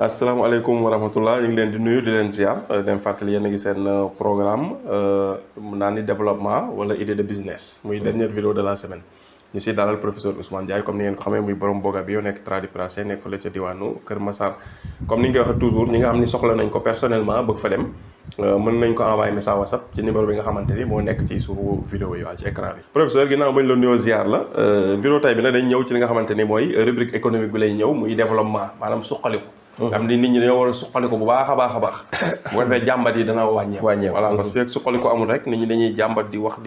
asalaamaaleykum wa rahmatullah ñu ngi leen di nuyu di leen ziar dem fàttali yéen a ngi seen programme mu naan ni développement wala idée de business muy dernière vidéo de la semaine ñu si dalal professeur Ousmane Ndiaye comme ni ngeen ko xamee muy borom Boga Bio nekk tradipraticien nekk fële ca diwaanu Kër Massar comme ni ñu koy waxee toujours ñi nga xam ni soxla nañ ko personnellement bëgg fa dem mën nañ ko envoyer message WhatsApp ci numéro bi nga xamante ni moo nekk ci suufu vidéo yi waa ci écran bi. professeur ginnaaw bañ la nuyoo ziar la vidéo tay bi nag dañ ñëw ci li nga xamante ni mooy rubrique économique bi lay ñëw muy développement maanaam suqaliku. am ni nit ñi dañoo war a suqaliku bu baax a baax a baax bu ko defee jàmbat yi dana wàññeeku voilà parce que fekk suqaliku amul rek nit ñi dañuy jàmbat di wax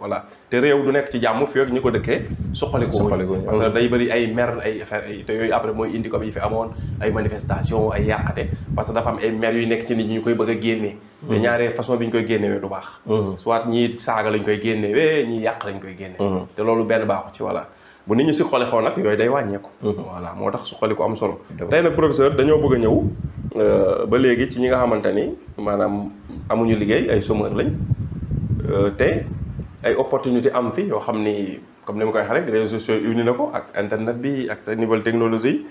voilà te réew du nekk ci jàmm fekk ñu ko dëkkee suqaliku parce que day bëri ay mer ay affaire ay te yooyu après mooy indi comme yi fi amoon ay manifestation ay yàqate parce que dafa am ay mer yu nekk ci nit ñi ñu koy bëgg a génnee te ñaaree façon bi ñu koy génnewee du baax soit ñii saaga lañ koy génnewee ñii yàq lañ koy génne te loolu benn baaxu ci voilà bu nit ñi suqali xaw nag yooyu day wàññeeku voilà moo tax suqali ko am solo tey nag professeur dañoo bëgg a ñëw ba léegi ci ñi nga xamante ni maanaam amuñu liggéey ay chômeur lañ te ay opportunité am fi yoo xam ni comme ni ma koy waxee rek réseaux sociaux uni na ko ak internet bi ak sa nouvelle technologie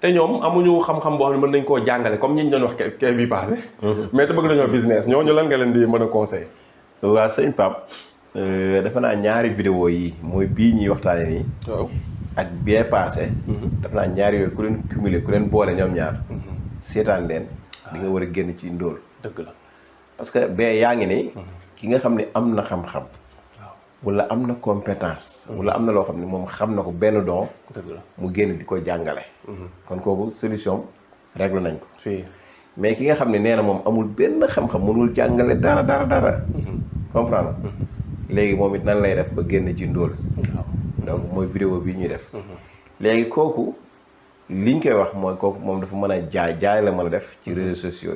te ñoom amuñu xam-xam boo xam ne mën nañ koo jàngale comme ñi ñu doon wax kay bi passé mais te bëgg nañoo business ñooñu lan nga leen di mën a conseil waaw sëñ Pape defe naa ñaari vidéo yi mooy bii ñuy waxtaane nii waaw ak bee passé defe naa ñaari yooyu ku leen cumulé ku leen boole ñoom ñaar seetaan leen di nga war a génn ci ndóol dëgg la parce que bee yaa ngi ni ki nga xam ne am na xam-xam wala am na compétence wala am na loo xam ne moom xam na ko benn don dëgg la mu génn di ko jàngale kon kooku solution réglé nañ ko fii mais ki nga xam ne nee na moom amul benn xam-xam mënul jàngale dara comprendre léegi moom it nan lay def ba génn ci ndóol donc mooy vidéo bi ñuy def léegi kooku liñ koy wax mooy kooku moom dafa mën a jaay la mën a def ci réseaux sociaux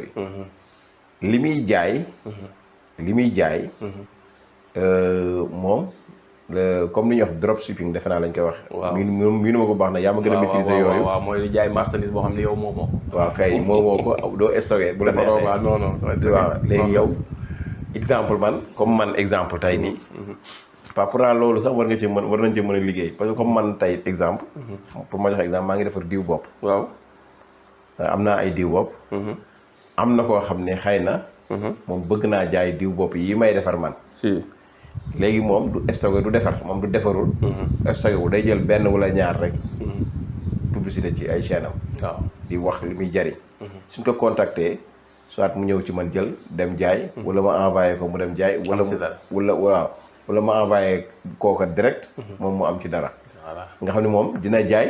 yi li muy jaay moom comme ni ñuy wax dropshipping defe naa lañ koy wax miinu ma ko baax na yaa ma gën a maîtriser yooyu waaw mooy jaay marchandise boo xam ne yow moomoo ko waaw kay moomoo ko doo stocké bu la neexee non waaw léegi yow exemple man exemple tey nii pas pourtant loolu sax war nañ ci mën a liggéey parce que comme man tey exemple pour ma jox exemple maa ngi defar diw bopp waaw am naa ay diw bopp am na koo xam ne xëy na moom bëgg naa jaay diw bopp yi may defar man léegi moom du stocké du defar moom du defarul stocké wu day jël benn wala ñaar rek publicité ci ay chaîne am waaw di wax li muy jariñ suñ ko contacté soit mu ñëw ci man jël dem jaay wala ma envoyé ko mu dem jaay wala ma envoyé kooka direct moom mu am ci dara nga xam ne moom dina jaay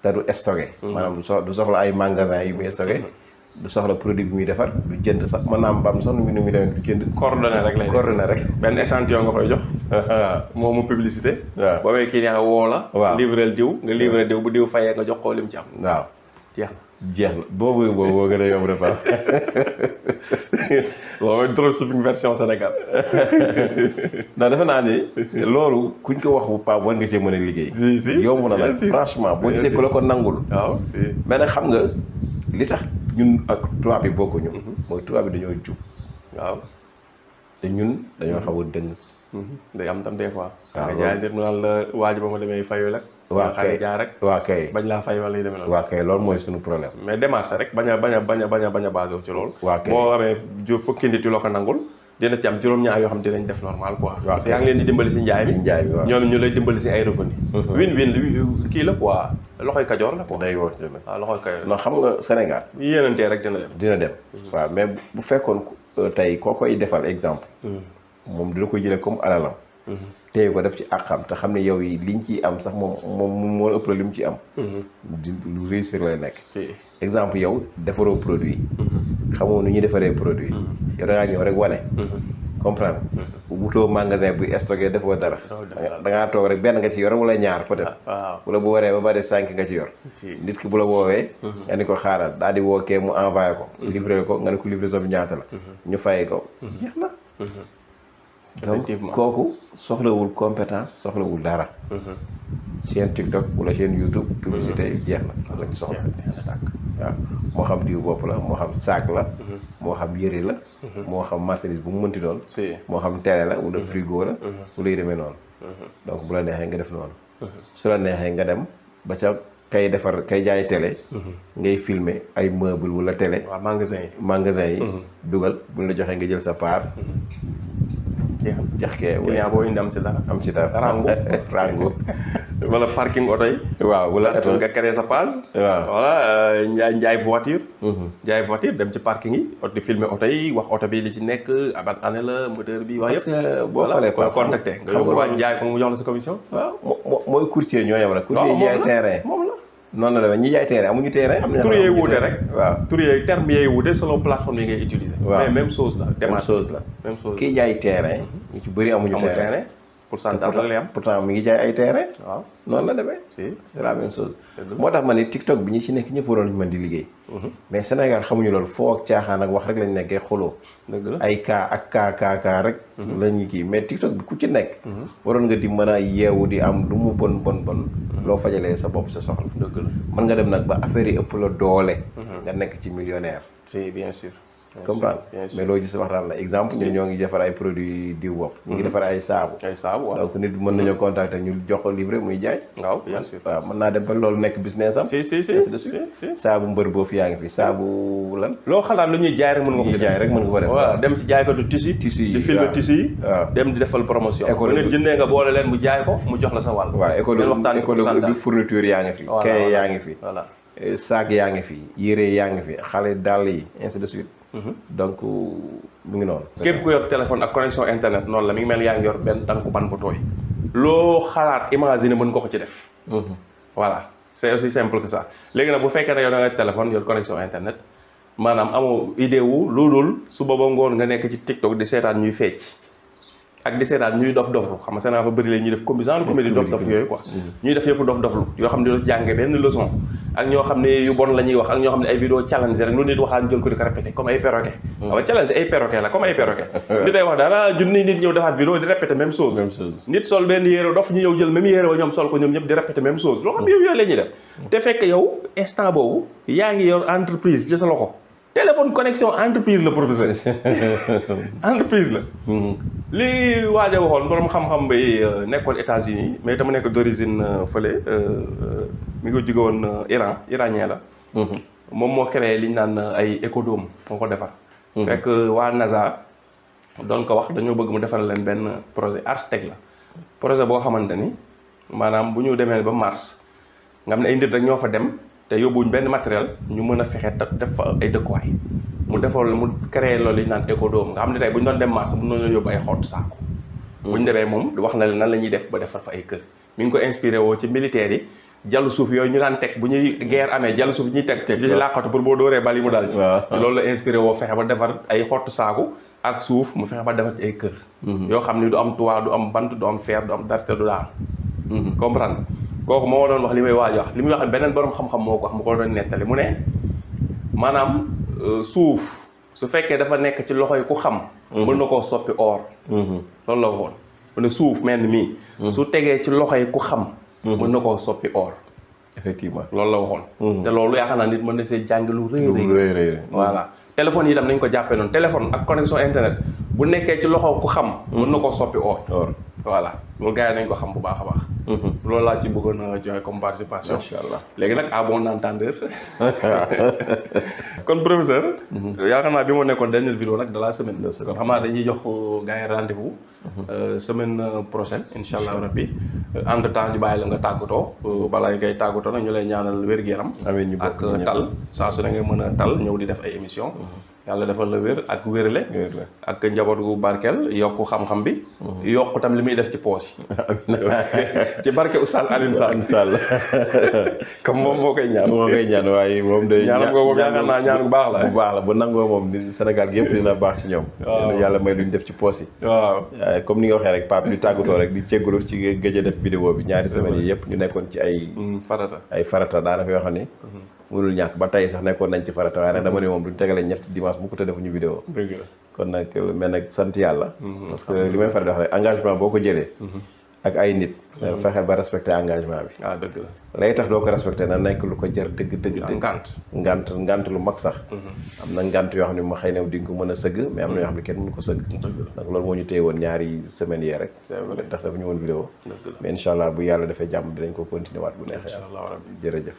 te du stocké maanaam du soxla ay magasin yu muy stocké du soxla produit bi muy defar du jënd sax mën naa am sax nu muy demee du jënd coordonné rek benn échantillon nga koy jox moom mu publicité waaw boobee kii neex woo la waaw livreel diw nga livré diw bu diw fayee nga jox ko lim ci am waaw jeex na boobu boo gën a yomb de pas loolu dropshipping version Sénégal ndax defe naa ni loolu kuñ ko wax bu pa war nga cee mën a liggéey si yomb na nag franchement boo gisee ku la ko nangul waaw si mais nag xam nga li tax ñun ak tubaab bi bokkuñu mooy tubaab bi dañoo jub waaw te ñun dañoo xaw a dëng day am tam des fois waaw nga jaay nit mu naan la waaj ba ma demee fayu rek waa kay jaar rek waa kay bañ laa fay wala yi demee noonu waa kay loolu mooy suñu problème mais démarche rek bañ a basé ci loolu waa kay boo amee fukki nit yu la ko nangul dina ci am juróom-ñaar yoo xam ne dinañ def normal quoi parce que yaa ngi leen di dimbali si njaay bi waaw ñoom ñu lay dimbali si ay revenu win kii la quoi loxoy kajoor la quoi day wax ci waaw loxoy kajoor non xam nga Sénégal yéenantee rek dina dem waaw mais bu fekkoon tey koo koy defal exemple moom dina koy jëlee comme alalam téye ko def ci àqam te xam ne yow yi liñ ciy am sax moom moo ëpp la li mu ci am lu réussir lay nekk exemple yow defaroo produit xamoo nu ñuy defaree produit yow da ngaa ñëw rek wane comprendre wutoo magasin buy stocké defoo dara da ngaa toog rek benn nga ci yor wala ñaar peut-être wala bu waree ba bari 5 nga ci yor nit ki bu la woowee nga ni ko xaaral daal di wookee mu envoyé ko livré ko nga ne ko livraison bi ñaata la ñu fay ko jeex na donc kooku soxlawul compétence soxlawul dara chaîne TikTok wala chaîne YouTube publicité jeex na lañ soxla waaw moo xam diw bopp la moo xam sac la moo xam yëre la moo xam marchandise bu mu mënti doon moo xam télé la wala frigo la wala yu demee noonu donc bu la neexee nga def noonu su la neexee nga dem ba ca kay defar kay jaay télé. ngay filmer ay meuble wala télé. waaw magasin yi. dugal buñ la joxee nga jël sa part. jax kee client boo indi am ci dara. rango wala parking oto yi. waaw wala oto nga créer sa page. waaw voilà njaay voiture. njaay voiture dem ci parking yi di filmer oto yi wax oto bi li ci nekk ban année la moteur bi. wax yëpp parce que boo xoolee ko contacté nga yóbbu waa njaay ko mu jox la sa commission. waaw mooy courtier ñoo yem rek. courtier yi jaay terrain moom la. noonu la demee ñi jaay terrain amuñu terrain. am na tur yee wuute rek. waaw tur yee terme yee wuute selon plateforme yi ngay utiliser. waaw mais même chose la. même chose la même chose kii jaay terrain. ñu ci bëri amuñu terrain. pourcentage la lay am. pourtant mi ngi jaay ay terrain. waaw noonu la demee. si c'est la même chose. moo tax ma ni TikTok bi ñi ci nekk ñëpp waroon mën di liggéey. mais Sénégal xamuñu loolu foo ak caaxaan ak wax rek lañ nekkee xuloo. dëgg la ay kaa rek. la ñuy kii mais TikTok bi ku ci nekk. waroon nga di mën a yeewu di am lu mu bon. loo fajalee sa bopp sa soxla. dëgg la mën nga dem nag ba affaire yi ëpp la doole. nga nekk ci millionnaire. si bien sûr. comprendre mais loo gis waxtaan la exemple ñun ñoo ngi defar ay produits diw bopp. ñu ngi defar ay saabu. waaw donc nit mën nañoo contacter ñu jox ko livré muy jaay. waaw bien sûr. waaw mën naa dem ba loolu nekk business am. si saabu mbër boofu yaa ngi fi saabu lan. loo xalaat lu ñuy jaay rek mën nga ko jaay rek mën nga ko def. voilà dem ci jaay ko du tissu yi di filmer tissu yi. waaw dem di defal promotion. école nit jëndee nga boole leen mu jaay ko mu jox la sa wàll. waaw école bi fourniture yaa ngi fi. kay yaa ngi fi. voilà saag yaa ngi fi yére yaa ngi fi xale dàll yi ainsi de suite. donc mu ngi noonu. képp ku yor téléphone ak connexion internet noonu la mi ngi mel yaa ngi yor benn tànku ban bu tooy. loo xalaat imaginer mën nga ko ci def. voilà c'est aussi simple que ça léegi nag bu fekkee ne yow da nga téléphone yor connexion internet maanaam amoo idée wu loolul suba ba ngoon nga nekk ci TikTok di seetaan ñuy fecc ak di seetaan ñuy dof-doflu xam nga Sénégal fa bëri la ñuy def comédie dof-dof yooyu quoi. ñuy def yëpp dof-doflu yoo xam ne doo jànge benn leçon. ak ñoo xam ne yu bon la ñuy wax ak ñoo xam ne ay vidéo challenge rek lu nit waxaan jël ko di ko répété comme ay perroquet. waaw challenge ay perroquet la comme ay perroquet. li day wax dara junni nit ñëw defaat vidéo di répété même chose. nit sol benn yére dof ñu ñëw jël même yére wa ñoom sol ko ñoom ñëpp di répété même chose. loo xam ne yow yooyu la ñuy def. te fekk yow instant boobu yaa ngi yor entreprise ci sa loxo. téléphone connexion entreprise la professeur. entreprise la. li waaj a waxoon borom xam-xam bay nekkoon États-Unis mais dama nekk d'origine fële mi ngi jóge woon iranien la. moom moo créé li ñu naan ay écodome moo ko defar. fekk waa NASA doon ko wax dañoo bëgg mu defal leen benn projet architecte la. projet boo xamante ni maanaam bu ñu demee ba Mars nga xam ne ay nit rek ñoo fa dem te yóbbuwuñ benn matériel ñu mën a fexe def fa ay dëkkuwaay. mu defal mu créé loolu li ñu naan écodome nga xam ne tey bu ñu doon dem Mars bu ñu doon yóbbu ay xott saako. bu ñu demee moom wax na leen nan la ñuy def ba defar fa ay kër. mi ngi ko inspiré woo ci militaires yi jàllu suuf yooyu ñu daan teg bu ñuy guerre amee jàllu suuf ñuy teg ci làqatu pour boo dóoree bal yi mu dal ci. ci loolu la inspiré woo fexe ba defar ay xottu saaku ak suuf mu fexe ba defar ci ay kër. yoo xam ni du am toit du am bant du am fer du am dara te du daan. comprendre kooku moo doon wax li may waaj wax li muy wax beneen borom xam-xam moo ko wax mu ko doon nettali mu ne maanaam suuf su fekkee dafa nekk ci loxo yi ku xam. mën na koo soppi or. loolu la waxoon mu ne suuf mel ni mii. su tegee ci loxo yi ku xam. mën na koo soppi or. effectivement loolu la waxoon. te loolu yaakaar naa nit mën na see jàng lu rëy. voilà téléphone yi itam nañ ko jàppee noonu téléphone ak connexion internet bu nekkee ci loxo ku xam. mën na koo soppi or. voilà loolu gars yi nañ ko xam bu baax a baax. loolu laa ci bëggoon a joxe comme participation. macha allah léegi nag à bon entendeur. kon professeur. yaakaar naa bi moo nekkoon dernière vidéo nag de la semaine. kon xam naa dañuy jox gars yi rendez-vous. semaine prochaine incha allah rabbi. entre temps ñu bàyyi la nga tàggatoo. balaa ngay tàggatoo nag ñu lay ñaanal wér-gu-yaram. amiin ñu ak tal saa su ne nga mën a tal ñëw di def ay émission yàlla defal la wér ak wérle ak njaboot gu barkeel yokk xam-xam bi yokk tam li muy def ci poos yi ci barke Oustaz Alioune Sall comme moom moo koy ñaan waaye moom day ñaan ko moom yaakaar naa ñaan bu baax la bu baax la bu nangoo moom Sénégal gi yëpp dina baax ci ñoom yàlla may luñ def ci poos yi waaw comme ni nga waxee rek Pape di tàggatoo rek di jéggalu ci gëj a def vidéo bi ñaari semaines yi yëpp ñu nekkoon ci ay farata daanaka yoo xam ni mënul ñàkk ba tey sax nekkoon nañ ci farata waaye nag dama ne moom duñ tegale ñetti dimanche bu ko te defuñu vidéo kon nag mel nag sant yàlla parce que li may faral di wax rek engagement boo ko jëlee ak ay nit fexeel ba respecté engagement bi dëgg la lay tax doo ko respecté na nekk lu ko jar dëgg ngant lu mag sax am na ngant yoo xam ne ma xëy na di nga ko mën a sëgg mais am na yoo xam ne kenn mënu ko sëgg donc loolu moo ñu téye woon ñaari semaines yee rek ndax dafa ñu woon vidéo mais incha allah bu yàlla defee jàmm dinañ ko continuer waat bu neexee jërëjëf